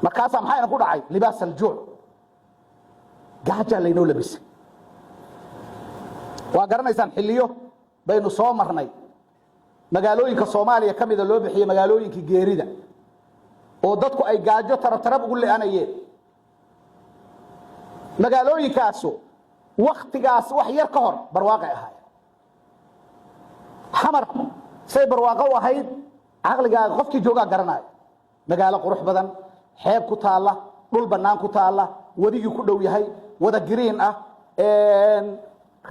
Markaasaa maxayna ku dhacay? Libaas aljuuc, gaajaa laynoo labisay. Waa garanaysaan, xilliyo baynu soo marnay magaalooyinka Soomaaliya ka mida loo bixiyey magaalooyinkii geerida, oo dadku ay gaajo tarab tarab ugu le'anayeen. Magaalooyinkaasu waktigaas wax yar ka hor barwaaqay ahaayeen. Xamar say barwaaqo u ahayd, caqligaaga qofkii joogaa garanaayo. Magaalo qurux badan, xeeb ku taalla, dhul bannaan ku taalla, wedigii ku dhow yahay, wada green ah,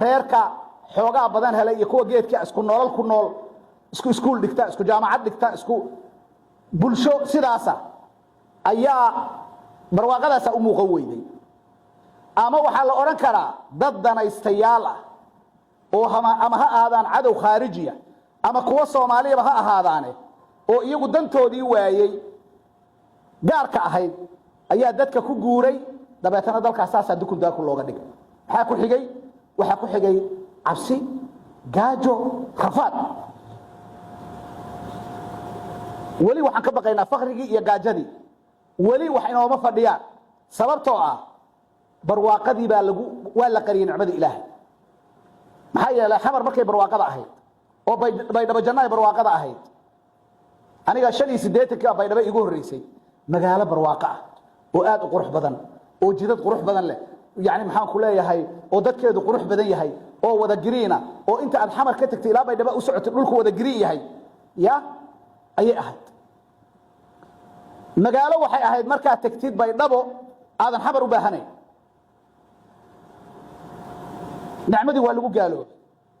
reerka xoogaa badan helay iyo kuwa geedka isku nolol ku nool, isku iskuul dhigta, isku jaamacad dhigta, isku bulsho, sidaasa ayaa barwaaqadaasa u muuqan weyday. Ama waxaa la odhan karaa dad danaystayaal ah oo ama ha ahaadaan cadow khaarijiya ama kuwa Soomaaliyaba ha ahaadaane, oo iyagu dantoodii waayey gaarka ahayd, ayaa dadka ku guuray. Dabeetana dalkaas saasaa dukun daaku looga dhigay. Maxaa ku xigay? Waxaa ku xigay cabsi, gaajo, rafaad. Weli waxaan ka baqaynaa fakrigii iyo gaajadii. Weli wax inooma fadhiyaan, sababtoo ah barwaaqadii baa lagu waa la qariyey nicmadii Ilaahay. Maxaa yeelay, Xamar markay barwaaqada ahayd oo Baydhabo Janno ay barwaaqada ahayd, aniga 85-kii baa Baydhabo iigu horreysay. Magaalo barwaaqo ah oo aad u qurux badan, oo jidad qurux badan leh, yani maxaan ku leeyahay, oo dadkeedu qurux badan yahay, oo wada green ah, oo inta aad Xamar ka tagtay ilaa Baydhabo u socotay dhulku wada green yahay ya ayay ahayd. Magaalo waxay ahayd markaad tagtid Baydhabo aadan Xamar u baahanayn. Nicmadii waa lagu gaaloobay,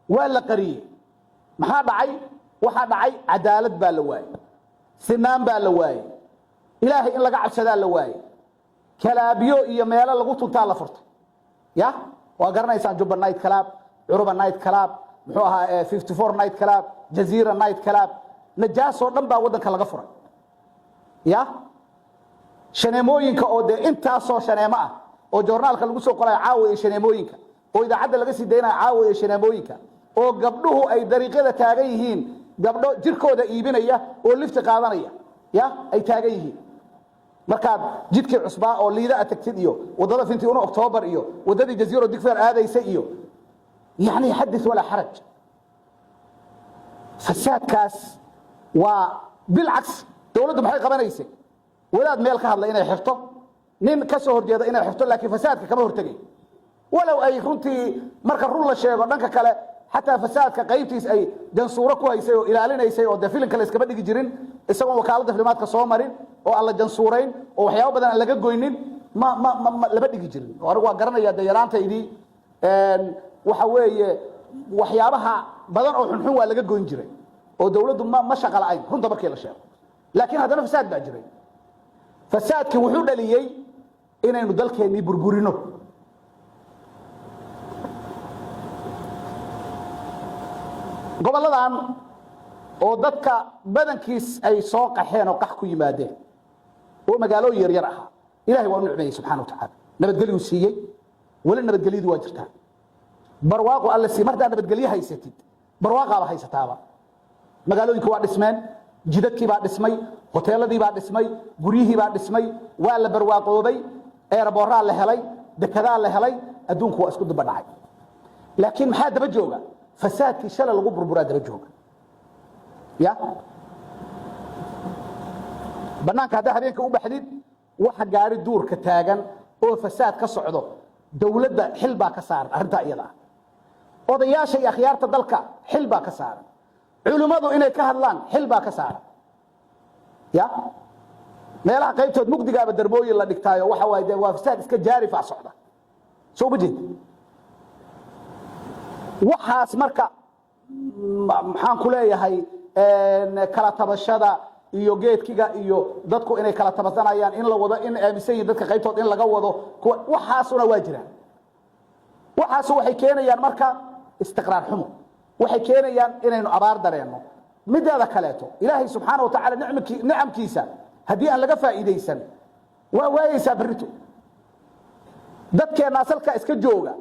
waa la qariyey. Maxaa dhacay? Waxaa dhacay cadaalad baa la waayey, sinaan baa la waayey, Ilaahay in laga cabsadaa la waayey. Clubyo iyo meelo lagu tuntaa la furtay. Ya, waa garanaysaan: Jubba night club, Curuba night club, muxuu ahaa, 54 night club, Jaziira night club. Najaasoo dhan baa waddanka laga furay. Ya, shaneemooyinka oo dee intaasoo shaneemo ah oo joornaalka lagu soo qorayo caawa, iyo shaneemooyinka oo idaacadda laga sii daynayo caawa, iyo shaneemooyinka oo gabdhuhu ay dariiqyada taagan yihiin, gabdho jirkooda iibinaya oo lifti qaadanaya ya ay taagan yihiin. Markaad jidkii cusbaa oo Liida a tagtid, iyo waddada 51 Octoobar, iyo waddadii Jaziiro Digfeer aadaysa, iyo yani xadith walaa xaraj. Fasaadkaas waa bilcaks. Dowladdu maxay qabanaysay? Wadaad meel ka hadla inay xirto, nin ka soo horjeeda inay xirto, laakiin fasaadka kama hortegay. Walow ay runtii, marka run la sheego, dhanka kale xataa fasaadka qaybtiis ay jansuuro ku haysay oo ilaalinaysay, oo dee filimka la iskama dhigi jirin isagoon wakaaladda filimaadka soo marin oo aan la jansuurayn oo waxyaabo badan aan laga goynin, ma lama dhigi jirin. Oo anigu waa garanaya dee yaraantaydii, waxa weeye waxyaabaha badan oo xunxun waa laga goyn jiray, oo dowladdu ma shaqa la'ayn runta markii la sheego. Laakiin haddana fasaad baa jiray. Fasaadkii wuxuu dhaliyey inaynu dalkeennii burburino. Gobolladan oo dadka badankiis ay soo qaxeen oo qax ku yimaadeen, oo magaalooyin yaryar ahaa, Ilahay waa u nicmeeyey subxana wa tacaala, nabadgelyuu siiyey. Weli nabadgelyadu waa jirtaa, barwaaqo Alle sii. Mardaa nabadgelyo haysatid, barwaaqaaba haysataaba. Magaalooyinka waa dhismeen, jidadkii baa dhismay, hoteeladii baa dhismay, guryihii baa dhismay, waa la barwaaqoobay, airportaa la helay, dekedaa la helay, adduunku waa isku duba dhacay. Laakiin maxaa daba jooga? Fasaadkii shalay lagu burburaa daba jooga. Ya, bannaanka haddaa habeenka u baxdid, waxa gaari duurka taagan oo fasaad ka socdo. Dowladda xil baa ka saaran arrintaa iyada ah, odayaasha iyo akhyaarta dalka xil baa ka saaran, culimmadu inay ka hadlaan xil baa ka saaran. Ya, meelaha qaybtood mugdigaaba darmooyin la dhigtaayo. Waxa waaye dee waa fasaad iska jaarifa socda, soo ma jeed? Waxaas marka maxaan ku leeyahay, kala tabashada iyo geedkiga iyo dadku inay kala tabasanayaan, in la wado, in aaminsan yihin dadka qaybtood in laga wado, waxaasuna waa jiraan. Waxaasu waxay keenayaan marka istiqraar xumo, waxay keenayaan inaynu abaar dareenno. Mideeda kaleeto, Ilaahay subxaana wa tacala nicamkiisa haddii aan laga faa'iidaysan, waa waayeysaa berrito. Dadkeenna asalka iska jooga,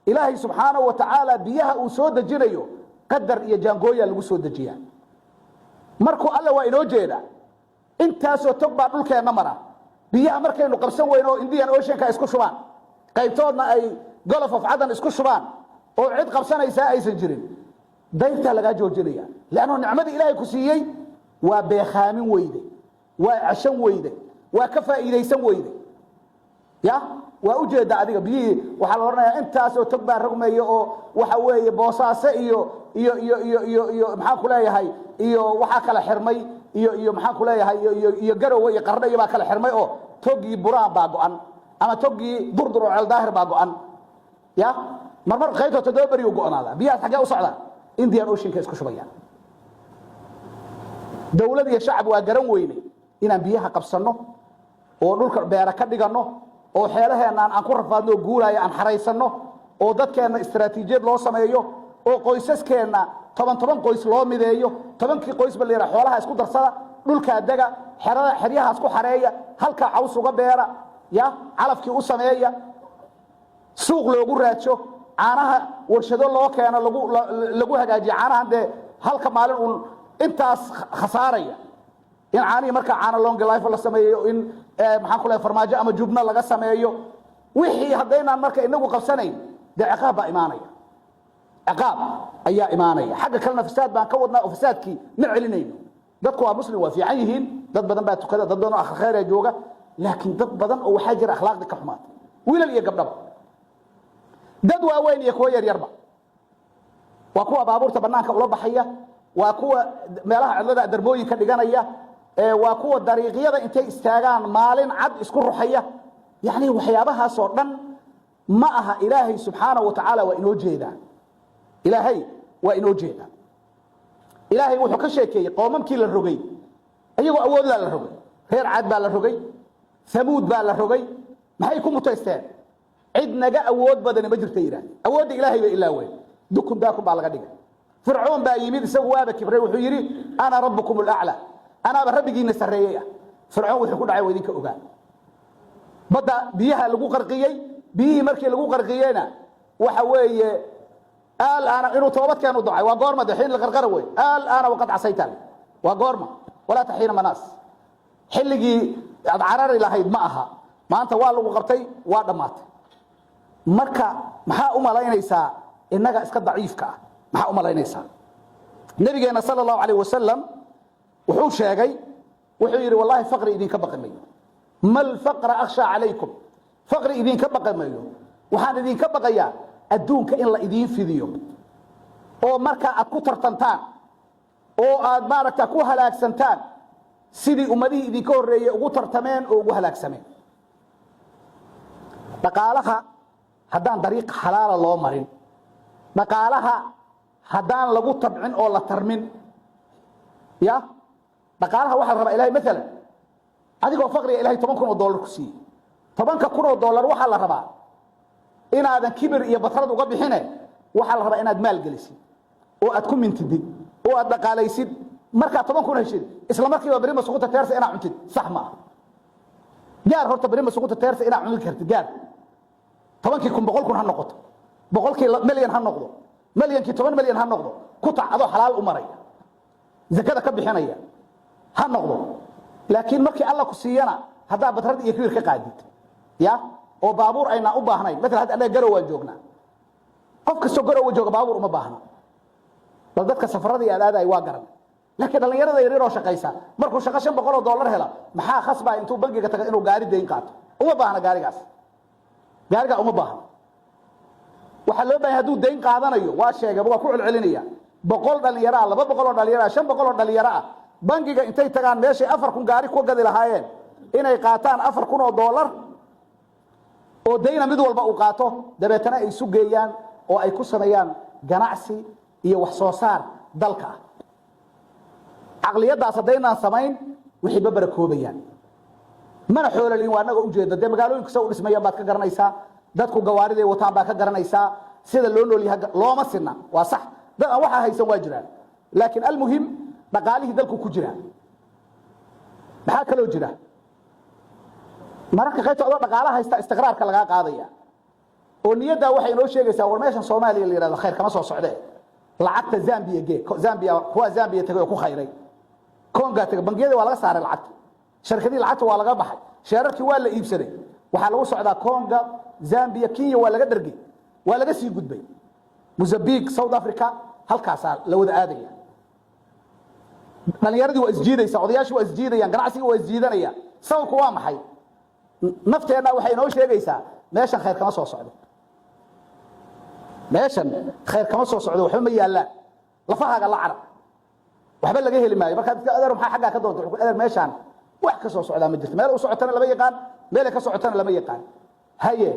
Ilaahay subxaanahu wa tacaala biyaha uu soo dejinayo qadar iyo jaangooya lagu soo dejiyaa. Markuu Alle waa inoo jeeda, intaasoo tog baa dhulkeenna mara. Biyaha markaynu qabsan weyno oo Indian Oceanka isku shubaan, qaybtoodna ay Gulf of Aden isku shubaan, oo cid qabsanaysaa aysan jirin, dayrtaa lagaa joojinaya, leannu nicmadii Ilaahay ku siiyey waa beekhaamin weyde, waa ceshan weyde, waa ka faa'iidaysan weyde. Ya, waa ujeeda adiga, biyihii waxaa la odhanayaa intaasoo tog baa rogmaya, oo waxa weeye Boosaaso iyo maxaan ku leeyahay, iyo waxaa kala xirmay, iyo maxaan ku leeyahay, iyo Garowe iyo Qardho iyo baa kala xirmay, oo togii Buraan baa go'an ama togii Durdur oo Ceeldaahir baa go'an. Ya, marmar qaybtoo 7 beri u go'naada. Biyahaas xaggee u socdaan? Indian Oceanka isku shubayaan. Dowlad iyo shacab waa garan weyne inaan biyaha qabsanno oo dhulka beera ka dhiganno, oo xeelaheenna aan ku rafaadno oo guuraayo aan xaraysanno, oo dadkeenna istaraatiijiyad loo sameeyo, oo qoysaskeenna toban toban qoys loo mideeyo, 10kii qoysba la yidhaha xoolaha isku darsada, dhulkaa dega, xerada xeryahaas ku xareeya, halkaa caws uga beera, ya calafkii u sameeya, suuq loogu raajo, caanaha warshado loo keeno, lagu hagaajiyo caanahan. Dee halka maalin uun intaas khasaaraya in caanihii markaa caano long life la sameeyo, in maxaan ku lehay, farmaajo ama jubno laga sameeyo. Wixii haddaynaan marka inagu qabsanayn, dee ciqaab baa imaanaya, ciqaab ayaa imaanaya. Xagga kalena fasaad baan ka wadnaa, oo fasaadkii ma celinayno. Dadku waa Muslim, waa fiican yihiin, dad badan baa tukada, dad badan oo akhri khayr jooga, laakiin dad badan oo waxaa jira akhlaaqdii ka xumaatay, wiilal iyo gabdhaba, dad waaweyn iyo kuwo yaryarba. Waa kuwa baabuurta banaanka ula baxaya, waa kuwa meelaha cidlada darbooyinka dhiganaya, waa kuwa dariiqyada intay istaagaan maalin cad isku ruxaya. Yacni waxyaabahaasoo dhan ma aha. Ilaahay subxaanahu wa tacaala waa inoo jeedaa, Ilaahay waa inoo jeedaa. Ilaahay wuxuu ka sheekeeyey qoomamkii la rogay, iyagoo awoodlaa la rogay. Reer Cad baa la rogay, Hamuud baa la rogay. Maxay ku mutaysteen? Cid naga awood badani ma jirta yidhahdeen. Awoodda Ilaahay bay ilaaween, dukun daakun baa laga dhigay. Fircoon baa yimid, isagu waaba kibray, wuxuu yidhi: "أنا ربكم الأعلى", anaaba rabbigiina sarreeyey ah. Fircoon wuxuu ku dhacay waa idinka ogaa. Badda biyaha lagu qarqiyey. Biyihii markii lagu qarqiyeyna, waxa weeye الآن inuu toobad keenu dacay. Waa goorma de? Xiin la qarqara wey. الآن وقد عصيت, waa goorma? ولا حين مناص, xilligii aad carari lahayd ma aha. Maanta waa lagu qabtay, waa dhammaatay. Marka maxaa u malaynaysaa innaga iska daciifka ah? Maxaa u malaynaysaa? Nabigeena sala allahu calayh wasalam wuxuu sheegay, wuxuu yidhi: "Wallahi faqri idinka baqi mayo. ما الفقر أخشى عليكم", faqri idinka baqi mayo. Waxaan idinka baqayaa adduunka in la idiin fidiyo, oo markaa aad ku tartantaan oo aad maaragta ku halaagsantaan, sidii ummadihii idinka horreeyey ugu tartameen oo ugu halaagsameen. Dhaqaalaha haddaan dariiq xalaala loo marin, dhaqaalaha haddaan lagu tabcin oo la tarmin, ya dhaqaalaha waxaa la rabaa Ilahay maalan adigoo faqriga Ilahay $10,000 ku siiyey, $10,000 waxaa la rabaa inaadan kibir iyo batrad uga bixine. Waxaa la rabaa inaad maal gelisid oo aad ku mintidid oo aad dhaqaalaysid. Markaad 10,000 heshid, isla markiiba berima suquta teersa inaad cuntid sax ma ah. Gaar horta berima suquta teersa inaad cuni kartid. Gaar 10kii kun 100,000 ha noqoto, 100kii milyan ha noqdo, milyankii 10 milyan ha noqdo, ku tac adoo xalaal u maraya, zakada ka bixinaya ha noqdo. Laakiin markii Alla ku siiyana haddaa batrad iyo kibir ka qaadid, ya oo baabuur aynaa u baahnayn, maala hadda annaga Garow waan joognaa, qof kastoo Garowa jooga baabuur uma baahna. Bal dadka safarada aad aadaay waa garan. Laakiin dhallinyarada yaryar oo shaqaysa, markuu shaqo $500 hela, maxaa khasbaa intuu bangiga taga inuu gaari dayn qaato? Uma baahna gaarigaas, gaarigaa uma baahna. Waxaa loo bahanya hadduu dayn qaadanayo, waa sheegaba, waa ku celcelinaya, 100 dhallinyaro ah, 200 oo dhalinyaro ah, 500 oo dhalinyaro ah, bangiga intay tagaan, meeshay 4,000 gaari ku gadi lahaayeen, inay qaataan $4,000 oo dayna mid walba uu qaato, dabeetana ay isu geeyaan oo ay ku sameeyaan ganacsi iyo wax soo saar dalka ah. Caqliyaddaas haddaynaan samayn, wixii ma barakoobayaan, mana xoololin. Waa annaga ujeeda dee, magaalooyinku sa u dhismayaan baad ka garanaysaa, dadku gawaariday wataan baa ka garanaysaa, sida loo nool yahay looma sinna. Waa sax, dad aan waxaa haysan waa jiraan, laakiin almuhim dhaqaalihii dalku ku jira. Maxaa kaloo jira? Mararka qaybta adoo dhaqaala haysta istiqraarka lagaa qaadaya, oo niyaddaa waxay inoo sheegaysaa: war meeshan Soomaaliya la yidhahdo khayr kama soo socdee, lacagta Zambia gee. Zambia, kuwa Zambia tagay oo ku khayray, Konga tagay, bangiyada waa laga saaray lacagta, sharkadihii lacagta waa laga baxay. Sheerarkii waa la iibsaday. Waxaa lagu socdaa Conga, Zambia, Kenya, waa laga dhargay, waa laga sii gudbay Mozambique, South Africa, halkaasaa la wada aadaya. Dhalinyaradii waa isjiidaysaa, odayaashii waa isjiidayaan, ganacsigii waa isjiidanaya. Sababku waa maxay? Nafteenna waxay inoo sheegaysaa meeshan khayr kama soo socdo, meeshan khayr kama soo socdo, waxba ma yaallaan, lafahaaga la carab, waxba laga heli maayo. Markaa dadka, "Adeer, maxaa xaggaa ka doonta?" Wuxuu, "Adeer, meeshaan wax ka soo socdaa ma jirto." Meel u socotana lama yaqaan, meelay ka socotana lama yaqaan. Haye,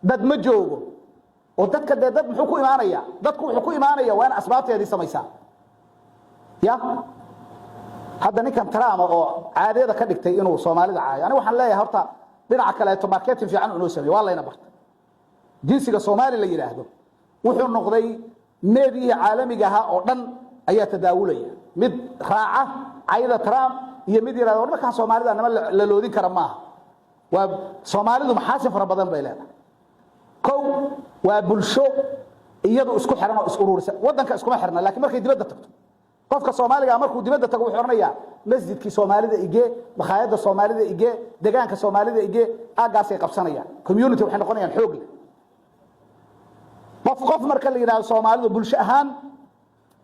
dad ma joogo oo dadka dee dad muxuu ku imaanaya? Dadku wuxuu ku imaanaya waa in asbaabteedii samaysaa. Ya hadda ninkan Trump oo caadada ka dhigtay inuu Soomaalida caayo, aniga waxaan leeyahay horta dhinaca kaleeto marketing fiican inoo sameeyo. Waa layna bartay jinsiga Soomaali la yidhaahdo, wuxuu noqday meediyihii caalamiga ahaa oo dhan ayaa tadaawulaya, mid raaca cayda Trump iyo mid yidhahda, "War, markaan Soomaalida nama la loodin kara maaha." Waa Soomaalidu maxaasin fara badan bay leedahay. Kow, waa bulsho iyadu isku xiran oo is ururisa. Waddanka iskuma xirna, laakiin markay dibadda tagto, qofka Soomaaliga markuu dibadda tago wuxuu odhanayaa, "Masjidkii Soomaalida igee, makhaayadda Soomaalida igee, degaanka Soomaalida igee." Aaggaasay qabsanayaan, community waxay noqonayaan xoog leh. Qof qof marka la yidhahdo, Soomaalidu bulsho ahaan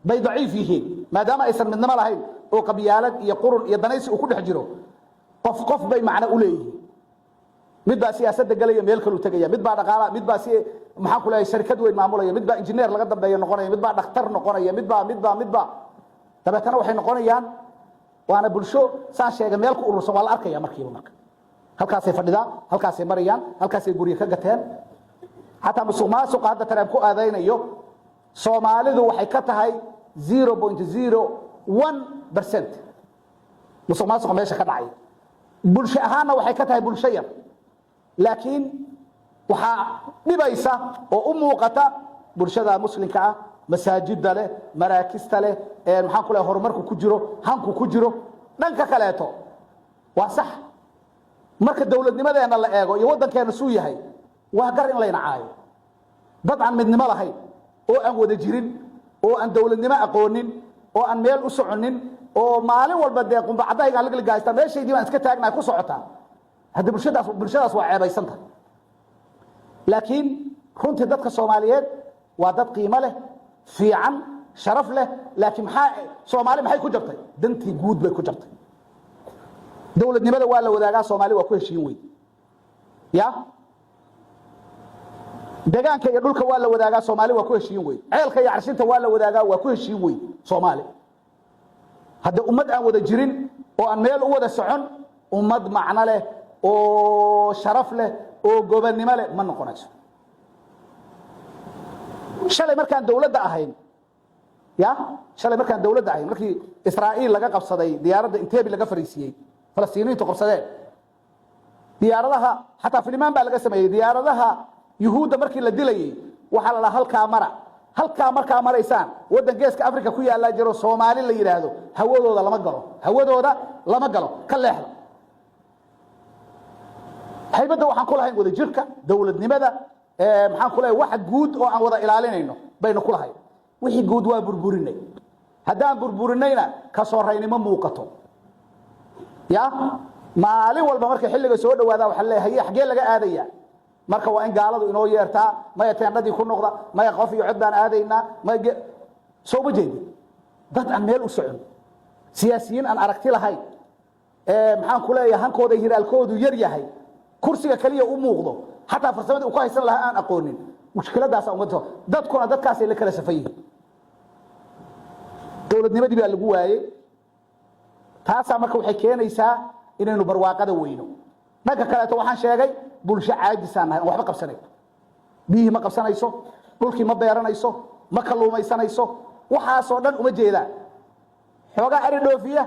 bay daciif yihiin, maadaama aysan midnimo lahayn oo qabyaalad iyo qurun iyo danaysi uu ku dhex jiro. Qof qof bay macno u leeyihiin. Mid baa siyaasadda gelaya, meel kaluu tegaya, mid baa dhaqaala, mid baa si maxaan ku leeyahay sharikad weyn maamulaya, mid baa injineer laga dambeeya noqonaya, mid baa dhakhtar noqonaya, mid baa, mid baa, mid baa. Dabeetana waxay noqonayaan, waana bulsho saan sheegay meel ku urursan. Waa la arkaya markiiba. Marka halkaasay fadhidaa, halkaasay marayaan, halkaasay guryo ka gateen. Xataa musuq maasuqa hadda Trump ku aadaynayo, Soomaalidu waxay ka tahay 0.01% musuq maasuqa meesha ka dhacay. Bulsho ahaanna waxay ka tahay bulsho yar, laakiin waxaa dhibaysa oo u muuqata bulshada Muslimka ah, masaajida leh, maraakista leh, maxaan ku lehay, horumarku ku jiro, hanku ku jiro. Dhanka kaleeto waa sax, marka dowladnimadeenna la eego iyo waddankeenna suu yahay, waa gar in layna caayo. Dad aan midnimo lahayn oo aan wada jirin oo aan dowladnimo aqoonin oo aan meel u soconin oo maalin walba dee qumbacadahaygaan ligligahaystaa, meeshaydii baan iska taagnahay ku socotaa, hadda bulshadaas waa ceebaysan tahay. Laakiin runtii dadka Soomaaliyeed waa dad qiimo leh, fiican, sharaf leh. Laakiin maxaa Soomaali maxay ku jabtay? Dantii guud bay ku jabtay. Dowladnimada waa la wadaagaa, Soomaali waa ku heshiin wey. Ya degaanka iyo dhulka waa la wadaagaa, Soomaali waa ku heshiin wey. Ceelka iyo carshinta waa la wadaagaa, waa ku heshiin wey Soomaali. Hadda ummad aan wada jirin oo aan meel u wada socon, ummad macno leh oo sharaf leh oo gobonnimo leh ma noqonayso. Shalay markaan dowladda ahayn, ya shalay markaan dowladda ahayn, markii Israa'iil laga qabsaday diyaaradda Intebi laga fariisiiyey, Falastiiniyiintu qabsadeen diyaaradaha, xataa filimaan baa laga sameeyey. Diyaaradaha Yuhuudda markii la dilayey waxaa la dhaha, "Halkaa mara, halkaa markaa maraysaan waddan Geeska Africa ku yaallaa jiro, Soomaali la yidhaahdo, hawadooda lama galo, hawadooda lama galo, ka leexda." Haybadda waxaan ku lahayn wada jirka dowladnimada, maxaan ku leeyahay, waxa guud oo aan wada ilaalinayno baynu ku lahayn. Wixii guud waa burburinay. Haddaan burburinayna, ka soo raynimo muuqato. Ya maalin walba markay xilliga soo dhawaada waxaa leeyahay, "Haye, xaggee laga aadaya?" Marka waa in gaaladu inoo yeertaa, "Maya, teendhadii ku noqda," "Maya, qof iyo cod baan aadaynaa," maya. Soo ma jeedin dad aan meel u socon, siyaasiyiin aan aragti lahayn, maxaan ku leeyahay, hankooda hiraalkoodu yar yahay, kursiga kaliya u muuqdo, xataa farsamadii uu ku haysan lahaa aan aqoonin. Mushkiladaasa ummadda, dadkuna dadkaasay la kala safan yihiin. Dowladnimadii baa lagu waayey. Taasaa marka waxay keenaysaa inaynu barwaaqada weyno. Dhanka kaleeto waxaan sheegay bulsho caajisaan nahay, aan waxba qabsanayn. Biyihii ma qabsanayso, dhulkii ma beeranayso, ma kalluumaysanayso, waxaasoo dhan uma jeedaan. Xoogaa ari dhoofiya,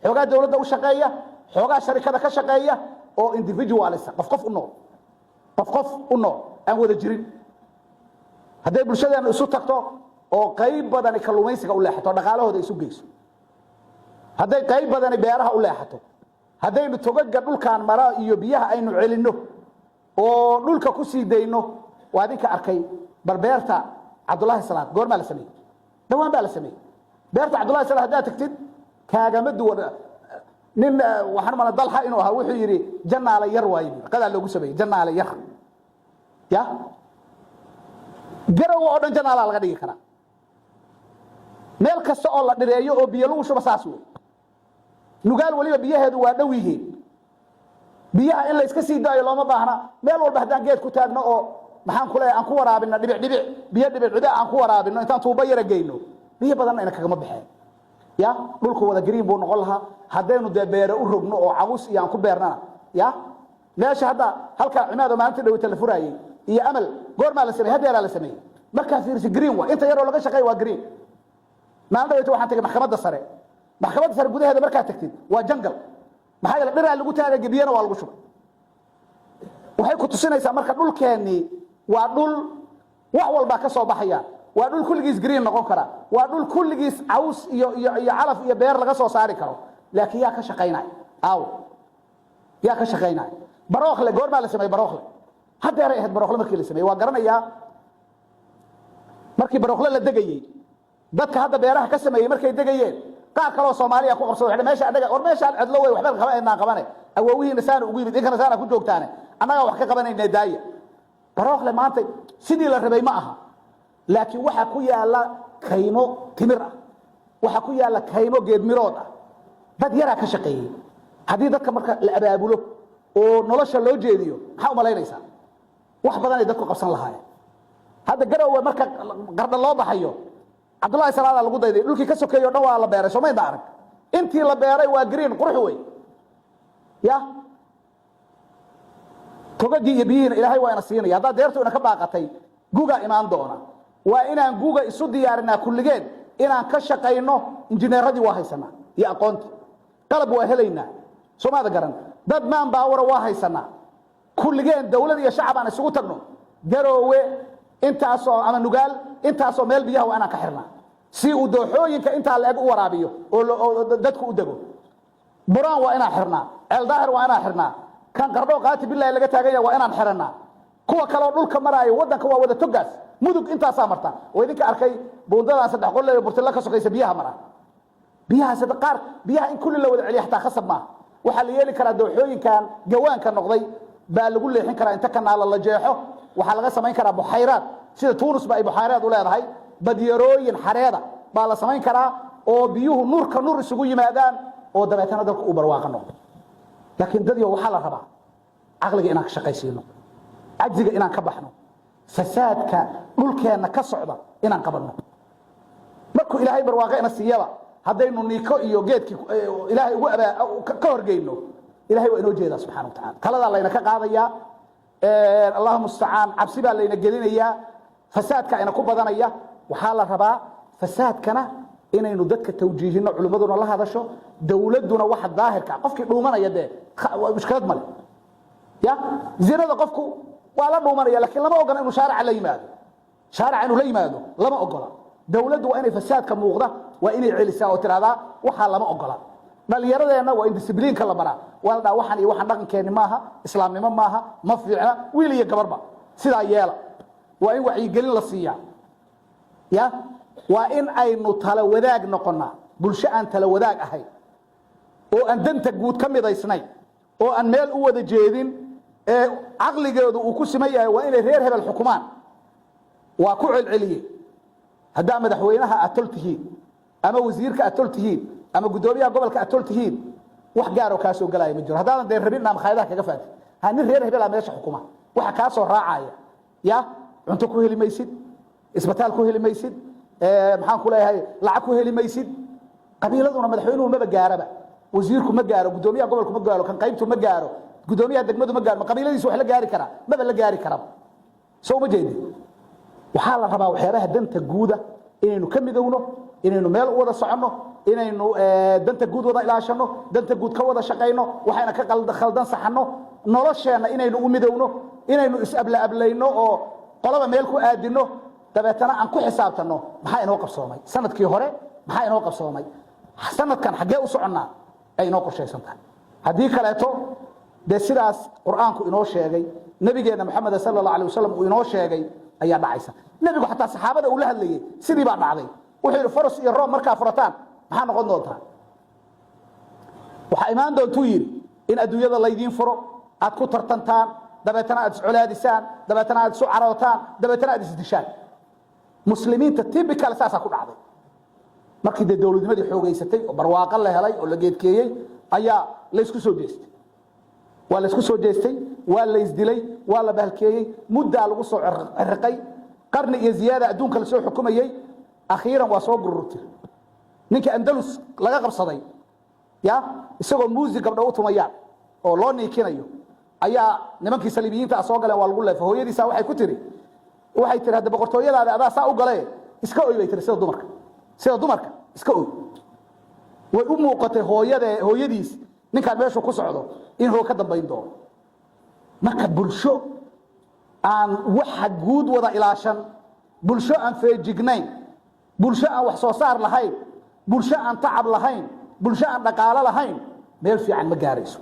xoogaa dowladda u shaqeeya, xoogaa sharikada ka shaqeeya oo individualist ah, qof qof u nool, qof qof u nool, aan wada jirin. Hadday bulshadeena isu tagto oo qayb badani kalluumaysiga u leexato, dhaqaalahooda isu geyso, hadday qayb badani beeraha u leexato, haddaynu togaga dhulkaan mara iyo biyaha aynu celinno oo dhulka ku sii dayno. Waa adinka arkay bal beerta Cabdullaahi Salaad goormaa la sameeyey? Dhawaan baa la sameeyey. Beerta Cabdullahi Salaad haddaad tagtid kaagama duwan. Nin waxaan umala Dalxa inuu ahaa, wuxuu yidhi Janaale yar waaye, qadaa loogu sameeyey Janaale yar. Ya Garowe oo dhan Janaalaa laga dhigi karaa. Meel kasta oo la dhireeyo oo biyo lagu shubo saas wey. Nugaal weliba biyaheedu waa dhow yihiin. Biyaha in la iska sii daayo looma baahna. Meel walba haddaan geed ku taagno oo, maxaan ku leeyahay, aan ku waraabino dhibic dhibic, biyo dhibic dhibic aan ku waraabino, intaan tuubo yara geyno, biyo badanna ina kagama baxeen. Ya dhulku wada green buu noqon lahaa haddaynu dee beere u rogno oo caws iyo aan ku beernana. Ya meesha hadda halkaa Cimaado maalintii dhaweyta la furaayey iyo Amal goormaa la sameeyey? Hadeeraa la sameeyey. Markaa fiirsi, green waa inta yaroo laga shaqeey, waa green. Maalin dhaweyta waxaan tagay maxkamadda sare. Maxkamadda sare gudaheeda markaad tagtid waa jungle. Maxaa yeele dhiraa lagu taagay, gebiyana waa lagu shubay. Waxay ku tusinaysaa marka dhulkeennii waa dhul wax walbaa ka soo baxaya, waa dhul kulligiis green noqon kara, waa dhul kulligiis caws iyo calaf iyo beer laga soo saari karo. Laakiin yaa ka shaqaynaya? Aaw, yaa ka shaqaynaya? Barookle goormaa la sameeyey? Barookle haddeeray ahayd. Barookle markii la sameeyey waa garanayaa. Markii Barookle la degayey, dadka hadda beeraha ka sameeyey markay degayeen, qaar kaloo Soomaaliya ku qabsado waxay meesha annaga war meeshaan cidlo wey, waxba qaba aynaan qabane, awoowihiina saana ugu yimid, inkana saana ku joogtaane, annagaa wax ka qabanayna daaya. Barookle maanta sidii la rabay ma aha, laakiin waxaa ku yaala kaymo timir ah, waxaa ku yaala kaymo geedmirood ah. Dad yaraa ka shaqeeyey. Haddii dadka marka la abaabulo oo nolosha loo jeediyo, maxaa umalaynaysaa? Wax badanay dadku qabsan lahaayeen. Hadda Garowe marka Qardha loo baxayo, Cabdullahi Salaadaa lagu dayday. Dhulkii ka sokeeyo o dhan waa la beeray. Soomaynta arag, intii la beeray waa green, qurux wey. Ya togagii iyo biyihiina Ilaahay waa ina siinaya. Haddaad deertu ina ka baaqatay, gugaa imaan doona. Waa inaan guga isu diyaarinaa kulligeen, inaan ka shaqayno. Injineeradii waa haysanaa iyo aqoonti, qalab waa helaynaa. Soomaada garan, dad maan baawara waa haysanaa. Kulligeen dawlad iyo shacab aan isugu tagno. Garoowe intaasoo ama Nugaal intaasoo meel biyaha waa inaan ka xirnaa si uu dooxooyinka intaa la eg u waraabiyo oo dadku u dego. Buraan waa inaan xirnaa, Ceeldaahir waa inaan xirnaa, kan Qardhoo qaati bilahi laga taagan yahay waa inaan xirannaa, kuwa kaleoo dhulka maraayo. Waddanka waa wada togaas. Mudug intaasaa marta oo idinka arkay buundadan saddex qolle Burtilla ka sokaysa biyaha mara. Biyahaas qaar, biyaha in kulli la wada celiya xataa khasab maaha. Waxaa la yeeli karaa dooxooyinkan gawaanka noqday baa lagu leexin karaa inta kanaala la jeexo. Waxaa laga samayn karaa buxayraad, sida Tuunus ba ay buxayraad u leedahay. Badyarooyin xareeda baa la samayn karaa oo biyuhu nuurka nuur isugu yimaadaan oo dabeetana dalka uu barwaaqo noqdo. Laakiin dadyo, waxaa la rabaa caqliga inaan ka shaqaysiino, cajziga inaan ka baxno, fasaadka dhulkeenna ka socda inaan qabanno. Markuu Ilaahay barwaaqo ina siiyaba, haddaynu niiko iyo geedkii Ilaahay ugu ka horgeyno, Ilahay waa inoo jeedaa subxana wa tacala. Taladaa layna ka qaadayaa, Allahu mustacaan. Cabsi baa layna gelinayaa, fasaadka ina ku badanaya. Waxaa la rabaa fasaadkana inaynu dadka tawjiihino, culimmaduna la hadasho, dowladduna waxa daahirka. Qofkii dhuumanaya dee mushkilad male. Ya zinada qofku waa la dhuumanaya, lakiin lama ogola inuu shaarica la yimaado. Shaarica inuu la yimaado lama ogola. Dowladdu waa inay fasaadka muuqda waa inay celisaa oo tidhahdaa waxaa lama ogola. Dhalinyaradeenna waa in discipliinka la baraa. Waa la dhaha waxan iyo waxaan dhaqankeenni maaha, islaamnimo maaha, ma fiicna. Wiil iyo gabarba sidaa yeela. Waa in wacyigelin la siiyaa. Ya waa in aynu tala wadaag noqonnaa. Bulsho aan tala wadaag ahayn oo aan danta guud ka midaysnayn oo aan meel u wada jeedin ee caqligeedu uu ku siman yahay waa inay reer hebel xukumaan, waa ku celceliyey. Haddaa madaxweynaha aad tol tihiin ama wasiirka aad tol tihiin ama guddoomiyaha gobolka aad tol tihiin, wax gaaroo kaa soo gelaya ma jiro. Haddaadan dee rabin inaa makhaayadaha kaga faatid, ha nin reer hebelaa meesha xukuma, waxa kaa soo raacaya ya cunto ku heli maysid, isbitaal ku heli maysid, maxaan ku leeyahay, lacag ku heli maysid. Qabiiladuna madaxweynuhu maba gaaraba, wasiirku ma gaaro, guddoomiyaha gobolku ma gaaro, kan qaybtu ma gaaro, guddoomiyaha degmadu ma gaaro. Ma qabiiladiisu wax la gaari karaa? Maba la gaari karaba. Soo uma jeedin? Waxaa la rabaa waxyaabaha danta guuda inaynu ka midowno, inaynu meel u wada soconno, inaynu danta guud wada ilaashano, danta guud ka wada shaqayno, waxayna ka khaldan saxanno, nolosheenna inaynu u midowno, inaynu is-abla-ablayno oo qolaba meel ku aadino, dabeetana aan ku xisaabtanno maxaa inoo qabsoomay sanadkii hore, maxaa inoo qabsoomay sanadkan, xaggee u soconnaa, ay inoo qorshaysan tahay. Haddii kaleeto dee sidaas Qur'aanku inoo sheegay, nabigeenna Maxamed sala Allah alay wasalam uu inoo sheegay ayaa dhacaysa. Nebigu xataa saxaabada uu la hadlayey sidii baa dhacday. Wuxuu yidhi: Faras iyo Room markaa furataan maxaa noqon doontaa? Waxaa imaan doontuu yidhi in adduunyada laydiin furo, aad ku tartantaan, dabeetana aad iscolaadisaan, dabeetana aad isu carootaan, dabeetana aad isdishaan. Muslimiinta typical saasaa ku dhacday. Markii dee dowladnimadii xoogaysatay oo barwaaqo la helay oo la geedkeeyey, ayaa laysku soo jeestay. Waa laysku soo jeestay, waa la isdilay, waa la bahalkeeyey, muddaa lagu soo ciriqay, qarni iyo ziyaada adduunka lasoo xukumayey. Akhiiran waa soo gururtay. Ninka Andalus laga qabsaday, ya isagoo muusig gabdho u tumayaan oo loo niikinayo, ayaa nimankii saliibiyiinta ah soo galeen. Waa lagu leefay. Hooyadiisa waxay ku tiri, waxay tiri, "Hadda boqortooyadaada adaa saa u galee, iska oy," bay tiri, "sida dumarka, sida dumarka iska oy." Way u muuqatay hooyade, hooyadiis, ninkaan meeshu ku socdo in hoo ka dambayn doono. Marka bulsho aan waxa guud wada ilaashan, bulsho aan feejignayn, bulsho aan wax soo saar lahayn, bulsho aan tacab lahayn, bulsho aan dhaqaalo lahayn, meel fiican ma gaarayso.